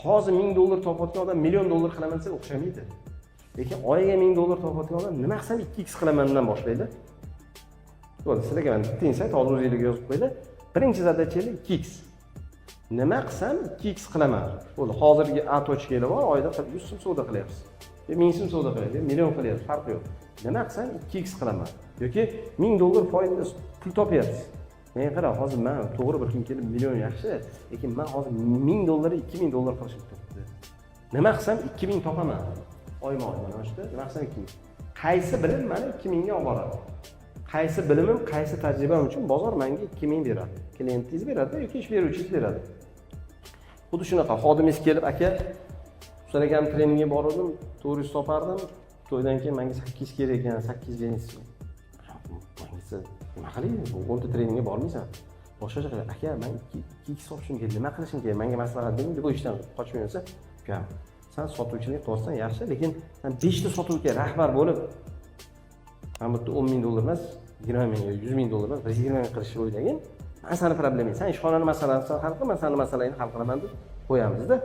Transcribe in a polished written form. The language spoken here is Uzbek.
Hozir 1000 dollar topayotgan odam million dollar qilaman desa, o'xshamaydi. Lekin oyiga 1000 dollar topayotgan odam nima qilsam 2x qilamandan boshlaydi. Bo'ldi, sizlarga mana bitta инсайт, hozir o'zinglarga yozib qo'yinglar. Birinchi задача nglar 2x. Nima qilsam 2x qilaman. Bo'ldi, hozirgi А точка bor, oyda 100 so'm savdo qilyapsiz. 1000 so'm savdo qilyapsiz, million qilyapsiz, farqi yo'q. Nima qilsam 2x qilaman yoki 1000 dollar foyda pul topyapsiz. Menga qara, hozir man to'g'ri, bir kun kelib million yaxshi, lekin man hozir 1000 dollarni 2000 dollar qilishim turibdi. Nima qilsam 2000 topaman oyma oy? Mana shu yerda nima qilsam 2000, qaysi bilim mani 2000ga olib boradi, qaysi bilimim, qaysi tajribam uchun bozor manga 2000 beradi, klientingiz beradi yoki ish beruvchingiz beradi. Xuddi shunaqa xodimingiz kelib: "Aka, Husan akam treningga borgandim, 400 topardim, to'ydan keyin manga 800 kerak ekan, 800 bering." Manga nima qilay, 10 ta treningga bormaysan, boshqacha qilay. "Aka, man 2x topishim kerak, nima qilishim kerak, manga maslahat bering", deb ishdan qochmay yursa, ukam, san sotuvchilik qilyapsan, yaxshi, lekin san beshta sotuvga rahbar bo'lib, mana bu yerda 10 000 dollar emas, 20 000 yo 100 000 dollar emas, 120 000 qilishni o'ylagin. Man sani problemang, san ishxonani masalasini hal qil, man sani masalangni hal qilaman, deb qo'yamizda.